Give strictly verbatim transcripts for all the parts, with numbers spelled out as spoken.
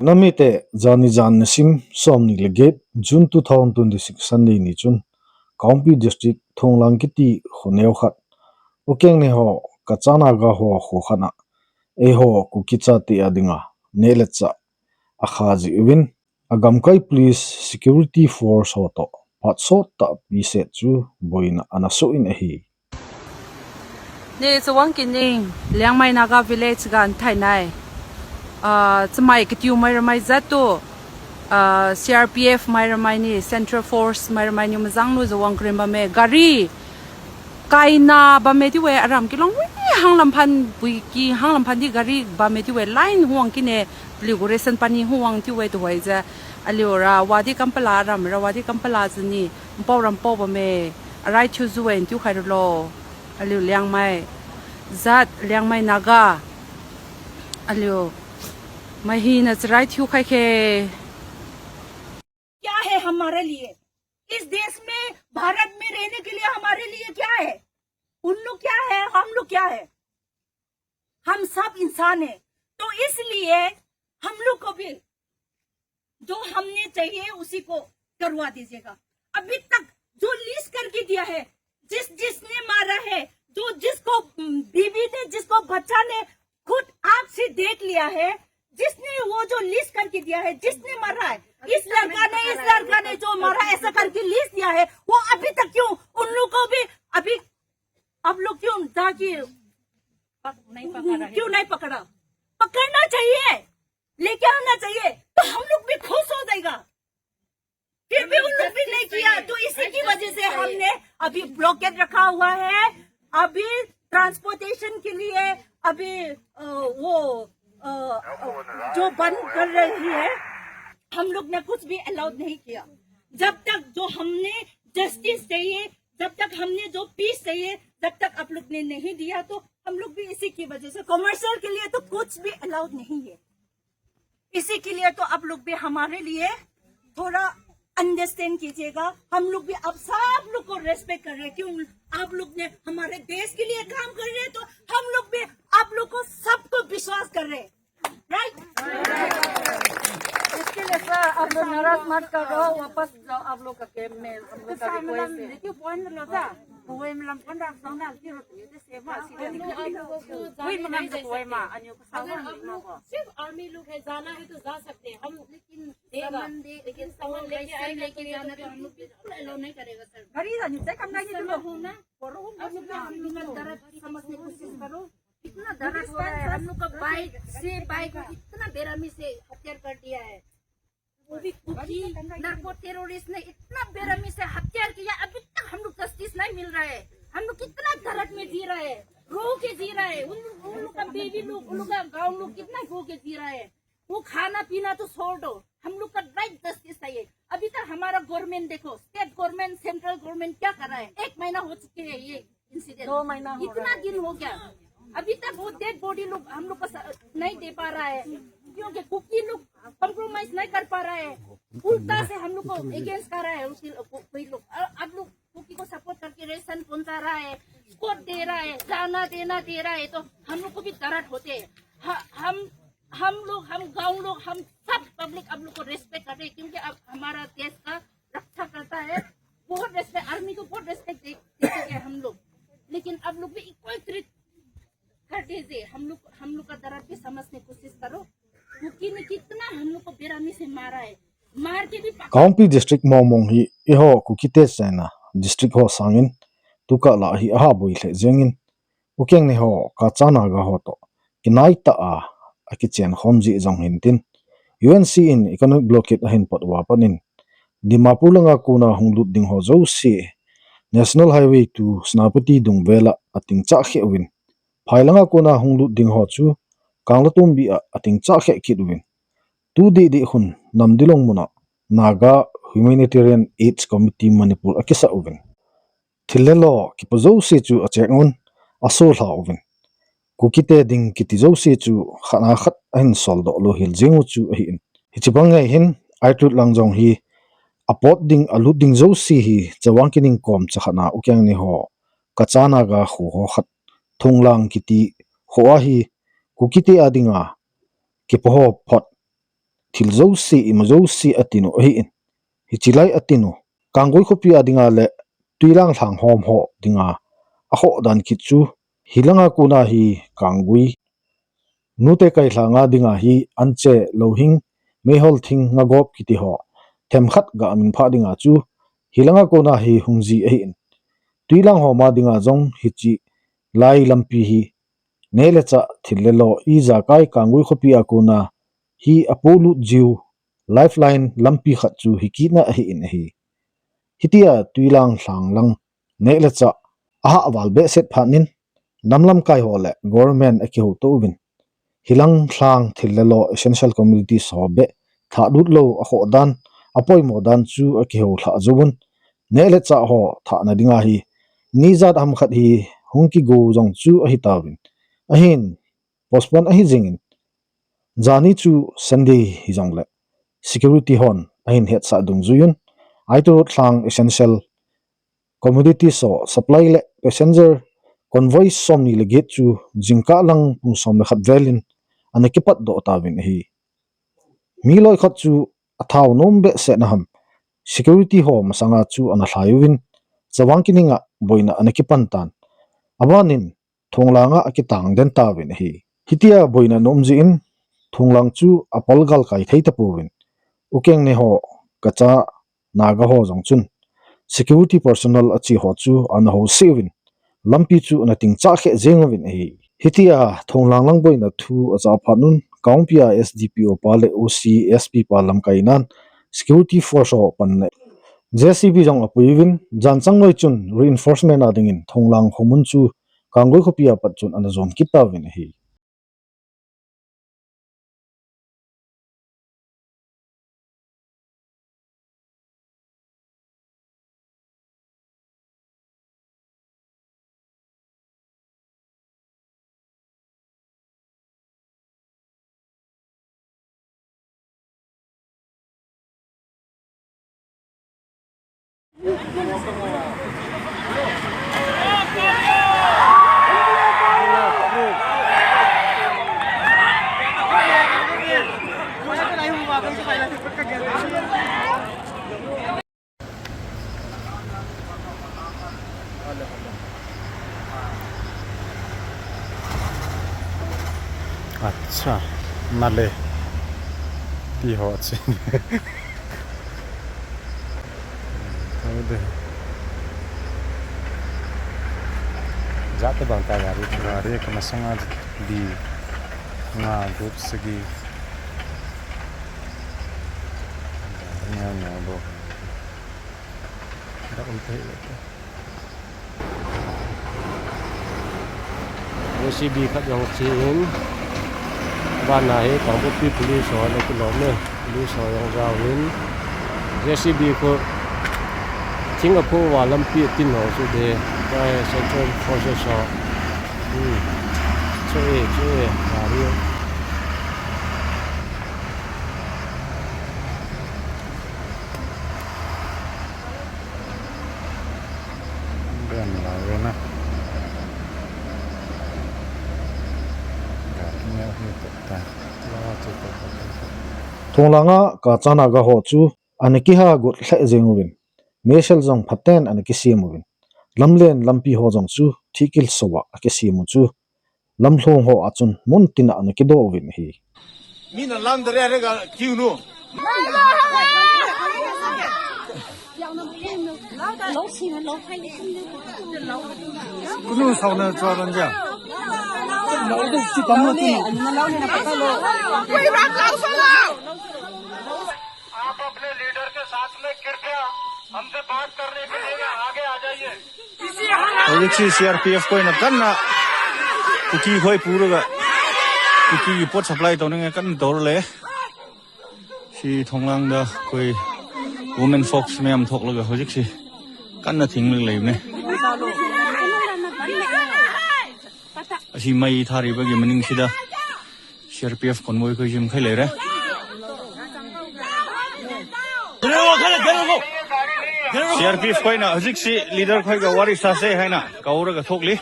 Namite, jani jan nisim somni le get, June two thousand twenty-six Sunday ni chun, Kangpokpi District Thonglang kiti kho neo khat, Ukeng ne ho, Kacha Naga ho kho khat a, eiho Kuki chate a dinga, neh le chah akha jeh uvin, agamkai police security force ho toh phat sot tahpi set chu boina ana soh in ahi. Ni Chawang Kining, Liangmai Naga Village ga kathai nai. Ah, chamai katiu mai ramai jat tu, ah, C R P F mai ramai ni, Central Force mai ramai ni, majang nu jawang krim ba me, gari kaina ba me ti we, aram kilong we, hanglam phan pui ki, hanglam phan di gari ba me ti we, line huang kine, pli gu resan pani huang ti we tu hoi ja, aliu ra, wadi kampala ram ra, wadi kampala jani, mpau ram pau ba me, arai thiu ju we, tiu khai ru lo. Aliu Liangmai jat, Liangmai Naga. Aliu mai hi na charai thiu khai khe. क्या है हमारे लिए? इस देश में, भारत में रहने के लिए हमारे लिए क्या है? उन लोग क्या है, हम लोग क्या है? हम सब इंसान हैं। तो इसलिए हम लोग को भी जो हमने चाहिए उसी को करवा दीजिएगा। अभी तक जो लिस्ट करके दिया है, जिस जिसने मारा है, जो जिसको, उम, बीवी ने, जिसको बच्चा ने खुद आंख से देख लिया है, जिसने वो जो लिस्ट करके दिया है, जिसने मारा है, इस लड़का ने, इस लड़का ने जो मारा, ऐसा करके लिस्ट दिया है, वो अभी तक क्यों उन लोग को भी अभी आप लोग क्यों जाके पक-, नहीं पकड़ रहे? क्यों नहीं पकड़ा? पकड़ना चाहिए, लेके आना चाहिए, तो हम लोग भी खुश हो जाएगा। फिर भी उन लोग भी नहीं किया, तो इसी की वजह से हमने अभी ब्लॉकेड रखा हुआ है। अभी ट्रांसपोर्टेशन के लिए अभी, अ, वो, अ, अ, जो बंद कर रही है, हम लोग ने कुछ भी अलाउड नहीं किया। जब तक जो हमने जस्टिस चाहिए, जब तक हमने जो पीस चाहिए, जब तक आप लोग ने नहीं दिया, तो हम लोग भी इसी की वजह से कमर्शियल के लिए तो कुछ भी अलाउड नहीं है। इसी के लिए तो आप लोग भी हमारे लिए थोड़ा अंडरस्टैंड कीजिएगा। हम लोग भी आप सब लोग को रेस्पेक्ट कर रहे हैं, क्यों? आप लोग ने हमारे देश के लिए काम कर रहे हैं, तो हम लोग भी आप लोग को सबको विश्वास कर रहे हैं, राइट? इसके लिए सर, आप लोग नाराज मत करो, वापस जाओ आप लोग का कैंप में, हम लोग का रिक्वेस्ट है। देखिए, पॉइंट लो था, वो एम लम पंद्रह सौ ना, फिर होती है, जैसे माँ, सीधे निकल गई। वही मतलब तो कोई माँ, अन्यों को अगर सामान हम लेना लोग को। सिर्फ आर्मी लोग है, जाना है तो जा सकते हैं हम, लेकिन देगा। सामान दे-, लेकिन सामान और लेके वैसे आएगा लेके तो ये जाना तो तो हम लोग बिल्कुल अलाउ नहीं करेगा सर। गाड़ी जानी चाहिए, कम गाड़ी इस समय तो। हो ना, और हम हम लोग लोग का हम लोग का दर्द समझने की कोशिश करो। इतना दर्द हो रहा है, हम लोग का बाइक से, बाइक को इतना बेरहमी से हत्या कर दिया है। वो भी कुकी नार्को टेररिस्ट ने इतना बेरहमी से हत्या किया, अभी तक हम लोग जस्टिस नहीं मिल रहा है। हम लोग कितना दर्द में जी रहे हैं, रो के जी रहे हैं। उन, उन लोग का बेबी लोग, उन लोग का गाँव लोग कितना रो के जी रहे हैं। वो खाना पीना तो छोड़ दो, हम लोग का राइट जस्टिस चाहिए। अभी तक हमारा गवर्नमेंट देखो, स्टेट गवर्नमेंट, सेंट्रल गवर्नमेंट क्या कर रहा है? एक महीना हो चुके हैं ये इंसिडेंट। दो महीना हो इतना रहा है। दिन हो गया, अभी तक वो डेड बॉडी लोग हम लोग को स-, नहीं दे पा रहा है, क्योंकि कुकी लोग कॉम्प्रोमाइज नहीं कर पा रहा है, उल्टा से हम लोग को अगेंस्ट कर रहा है उसी लोग को, कोई लोग। अ-, अब लोग कुकी को सपोर्ट करके रेशन पहुंचा रहा है, स्कोट दे रहा है, जाना देना दे रहा है, तो हम लोग को भी दर्द होते हैं। ह-, हम, हम लोग, हम गाँव लोग, हम सब पब्लिक आप लोग को रेस्पेक्ट करते हैं, क्योंकि आप हमारा देश का रक्षा करता है। बहुत रेस्पेक्ट, आर्मी को बहुत रेस्पेक्ट दे, देते हैं हम लोग, लेकिन आप लोग भी इक्वल ट्रीट कर दीजिए। हम लोग, हम लोग का दर्द भी समझने की कोशिश करो। कुकी ने कितना हम लोग को बेरहमी से मारा है, मार के भी पक- Kangpokpi District mong mong hi eiho Kukite chaina district ho sangin tukah lah hi aha boi lheh jengin, Ukeng ne ho, Kacha Naga ho toh kinai tah a akichen khom jeh jong hin tin, U N C in economic blockade ahin pot uva pat in, Dimapur langa kona hung lut ding ho jouse, National Highway two Senapati dung vel a ating chah kheh uvin, phai langa kona hung lut ding ho chu Kanglatongbi a ating chah kheh kit uvin, tu dih dih hun Namdilong mun a Naga Humanitarian Aids Committee Manipur akisah uvin, thil le lo kipa jouse chu a check un, a solha uvin, Kukite ding kiti jouse chu khat na khat ahin soldoh lou hel jeng u chu ahi in. Hiche bang ngai hin, Aitrut lang jong hi a pot ding, a lut ding jouse hi Chawang Kining kom cha khat na Ukeng ne ho, Kacha Naga kho ho khat, Thonglang kiti kho a hi Kukite a dinga kipa ho phot thil jouse, ima jouse atin u ahin. Hiche lai atin u, Kanggui khopi a dinga le Tuilang lhang hom ho dinga akhoh dan kit chu, hilanga kona hi Kanggui, Nute Kai lhanga dinga hi Anche, Louhing, Meihol Thing, Ngagop kiti ho themkhat ga min phah dinga chu, hilanga kona hi hung ji ahin. Tuilang homa dinga jong hiche lai lampi hi neh le chah, thil le lo, ijakai Kanggui khopi a kona hi apolut jiu lifeline lampi khat chu hi kitna ahin ahi. Hitia Tuilang lhang lang neh le chah ahah val behseh phat in, nam lamkai ho le government akihou to uvin, hilang lhang thil le lo essential commodities ho beh thah lut lou akhoh dan, apoimo dan chu akihou lhah jou un, neh le chah ho thahna dinga hi ni jat ham khat hi hung kigo jong chu ahi tauvin. Ahin, postpone ahi jingin, jani chu Sunday hijongle security hon ahin hetsah dungjuiyun, Aitaroad lhang essential commodities ho supply le passenger convoy somni le get chu jingkah lang pung som le khat velin ana kipatdoh tauvin ahi. Mi loi khat chu athao nom behseh na ham, security ho masanga chu ana lhai uvin, Chavang Kininga boina ana kipan tan. Abanin Thonglanga akitang den tauvin ahi. Hitia boina ana um jeh in, Thonglang chu apal galkai thei tapouvin, Ukeng ne ho, Kacha Naga ho jong chun security personnel achi ho chu ana househ uvin, lampi chu ana tingchah kheh jeng uvin ahi. Hitia Thonglang lang boina thu aja phat un, Kangpokpi a S D P O pa le O C S P pa lamkainan security force ho pan le J C B jong apui uvin, janchang noi chun reinforcement a dingin Thonglang khomun chu Kanggui khopi a pat chun ana jom kit tauvin ahi. Acha, nale. Ti ho chi. Thou de. Jat bang ta gari, gari ka masanga di nga group sagi. Nga nga bo. Da um te le. J C B khat jong che in, abana hi Kangpokpi police ho le kilom e, police ho jong jaovin, J C B khu thing apho uva lampi atin ho chu de, Central Forces ho. Hmm. Chu e, chu e, gari. Thonglanga Kacha Naga ho chu ana kiha got lheh jeng uvin, mesal jong phaten ana kisem uvin, lamlen lampi ho jong chu thihkil sou a akisem u chu, lamlhong ho a chun mun tina ana kidoh uvin ahi. Min alam dare are ga kiu nu. Kunu sauna chua ban ja. Lo du si kamu kunu. आप अपने लीडर के साथ में कृपया हमसे बात करने के लिए आगे आ जाइए। Hojik si C R P F koina kanna Kuki khoi puraga Kuki pot supply tona nge kanna dor le. Si Thonglang da koi women folks mayam thok laga hojik si kanna thing le le ne. Asi mai thari bagi maning sida. C R P F convoy ko jim khai le re. C R P F koina hojik si leader khoi ga wari sa se haina. Kaura ga thok li.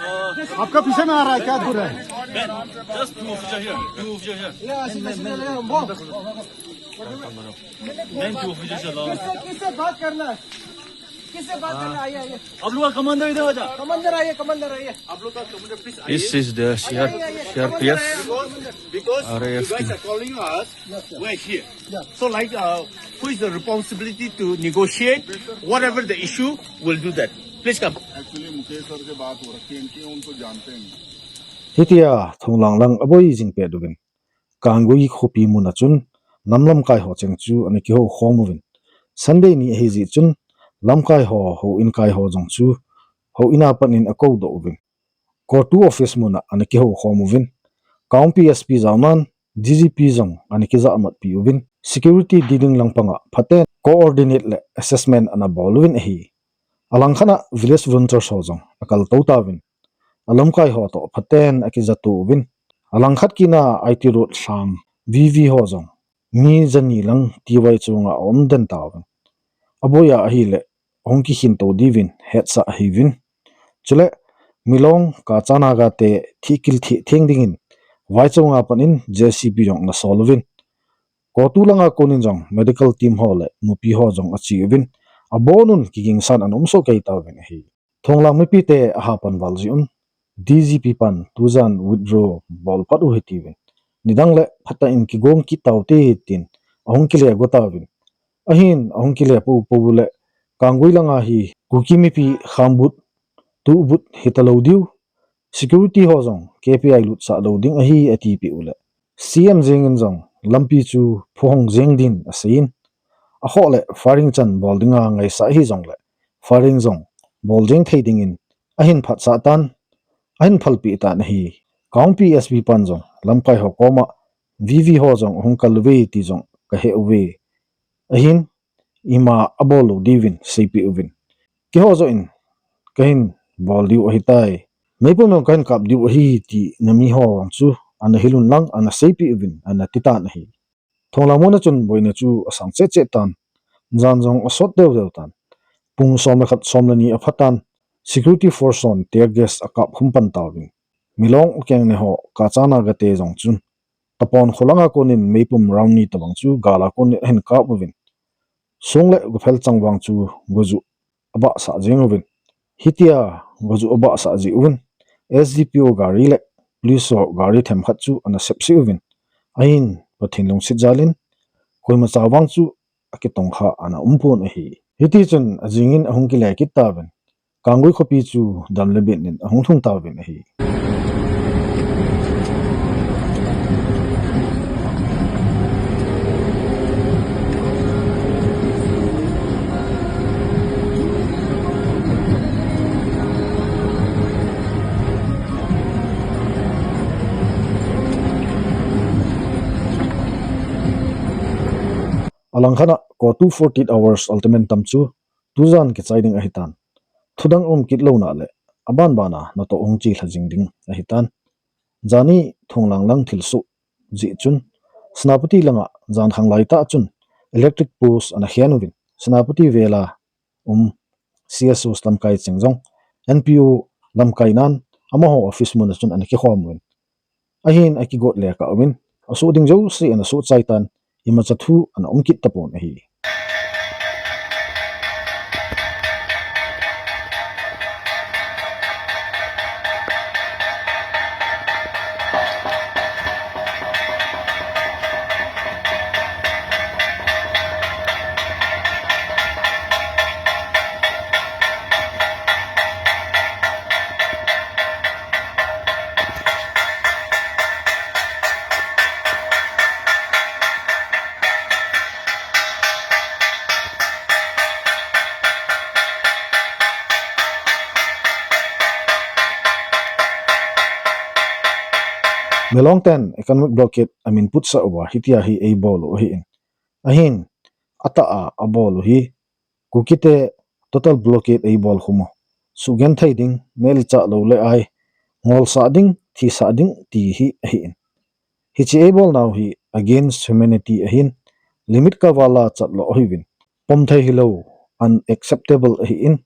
आपका पीछे में आ रहा है, क्या दूर है? Just two officer here, two officer here. Main two officer alone. किससे, किससे बात करना है? किससे बात करना है? आइए, आइए। आप लोग का कमांडर इधर आ जा। कमांडर आइए, कमांडर आइए। This is the C R, आइए, आइए, C R P F, commander आइए। Because, because R A F you guys are calling us, we're here. So, like, uh, who is the responsibility to negotiate whatever the issue? We'll do that. Please come. Actually, Mukesh sir से बात हो रखी है इनकी, उनको जानते हैं। Hitia Thonglang lang aboi jing pet uvin, Kanggui khopi mun a chun nam lamkai ho cheng chu ana kihou khom uvin. Sunday ni ahi jeh chun lamkai ho, houin kai ho jong chu houin a pat in akou doh uvin. CoTU office mun a ana kihou khom uvin. Kangpokpi S P jaonan D G P jong ana kijahmatpi uvin. Security diding langpang a phaten coordinate le assessment ana bol uvin ahi. Alangkhat a village volunteers ho jong akal tou tauvin. Alamkai ho toh phaten akija tou uvin. Alangkhat kit a I T road lhang V V ho jong mi jani lang tivai chunga aum den tauvin. Aboi a ahile hung kikhin tou diuvin hetsah ahiuvin. Chule Milong Kacha Naga te thihkil thih theng dingin vaichonga pat in J C B jong ana sol uvin. CoTU langa konin jong medical team ho le nupi ho jong ache uvin. Abonun kigingsan ana um soh kei tauvin ahi. Thonglang mipite ahapan val jeh un D G P pan tujan withdraw bol pat u hite uvin. Nidang le phatah in kigong kit taute tin ahung kile go tauvin. Ahin ahung kile pou pou le Kanggui langa hi Kuki mipi khambut, tuhbut hitalou diu. Security ho jong K P I lutsah lou ding ahi atipeh u le C M jeng in jong lampi chu phuhong jeng din aseiyin. Akhoh le firing chan bol dinga ngaisah hijongle firing jong bol jeng thei dingin ahin phatsah tan, ahin phalpeh tan ahi. Kangpokpi S P pan jong lamkai ho koma V V ho jong ahung kal uve ti jong kahe uve. Ahin ima abol lou diuvin seipeh uvin. Keiho joh in kahin bol diu ahitai. Meipum jong kahin kap diu ahi tina miho vang chu ana hil un lang ana seipeh uvin ana ti tan ahi. Thonglang mun a chun boina chu asang cheh cheh tan. Jan jong asot deu deu tan. Pung som le khat som le ni apha tan. Security force hon tear gas akap khum pan tauvin. Milong ukeng ne ho Kacha Naga te jong chun Tapon kho langa konin meipum round ni tabang chu gal a konin ahin kap uvin. Song le gophel chang vang chu gojuh abahsah jeng uvin. Hitia gojuh abahsah jeh uvin S D P O gari le police ho gari themkhat chu ana sepse uvin. Ahin Pathen lungset jal in koima cha vang chu akitongkha ana um pon ahi. Hitichun ajing in ahung kile kit tauvin. Kanggui khopi chu dam le bet in ahung lhung tauvin ahi. Alangkhat a CoTU forty-eight hours ultimatum chu tujan kichai ding ahitan. Thudang um kit louna le aban bana natoh hung chelha jing ding ahitan. Jani Thonglang lang thilsoh jeh chun Senapati langa jan khang lai tah chun electric post ana khen uvin. Senapati vel a um C S Os lamkai cheng jong N P O lamkai nan amaho office mun a chun ana kikhom uvin. Ahin akigot le kah uvin. Asoh ding jouse ana soh chai tan. Imacha thu ana um kit tapon ahi. Milong ten economic blockade amin putsah uva hitia hi eibol u ahin. Ahin, atah a abol u hi Kukite total blockade eibol khum u. Sugenthei ding, neh le chah lou le ai, ngolsah ding, thisah ding ti hi ahin. Hiche eibolnau hi against humanity ahin, limit kaval a chat lou ahiuvin. Pomthei hilou, unacceptable ahin.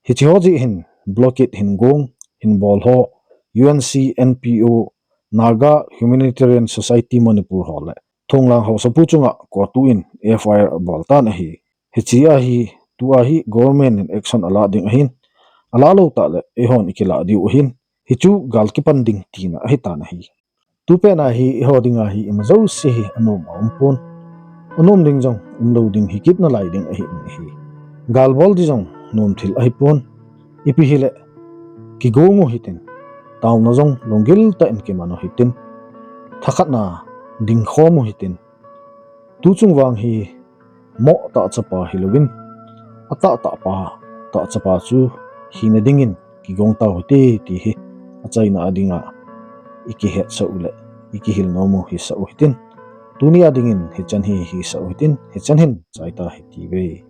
Hiche ho jeh hin blockade hin gong, hin bol ho, U N C, N P O, Naga Humanitarian Society Manipur ho le Thonglang Haosapu chunga COTU in F I R abol tan ahi. Hiche ahi, tua hi government in action ala ding ahin, ala lou tah le eihon ikilah diu ahin, hichu gal kipan ding tina ahitan ahi. Tupet na hi eiho dinga hi ima jouse hi anom aumpon. Anom ding jong umlou ding hi kit nalai ding ahi in ahi. Gal bol ding jong nom thil ahipon. Ipi hile kigong u hitin, taona jong lunggil tah in kiman u hitin, thakhatna dingkhom u hitin. Tuchung vang hi moh tah chapa hilouvin, atahtah pa, tah chapa chu hina dingin kigong tau hite ti hi achaina a dinga ikihetsah u le ikihil nom u hisah u hitin. Tuni a dingin hichan hi hisah u hitin, hichan hin chaita hitiuve.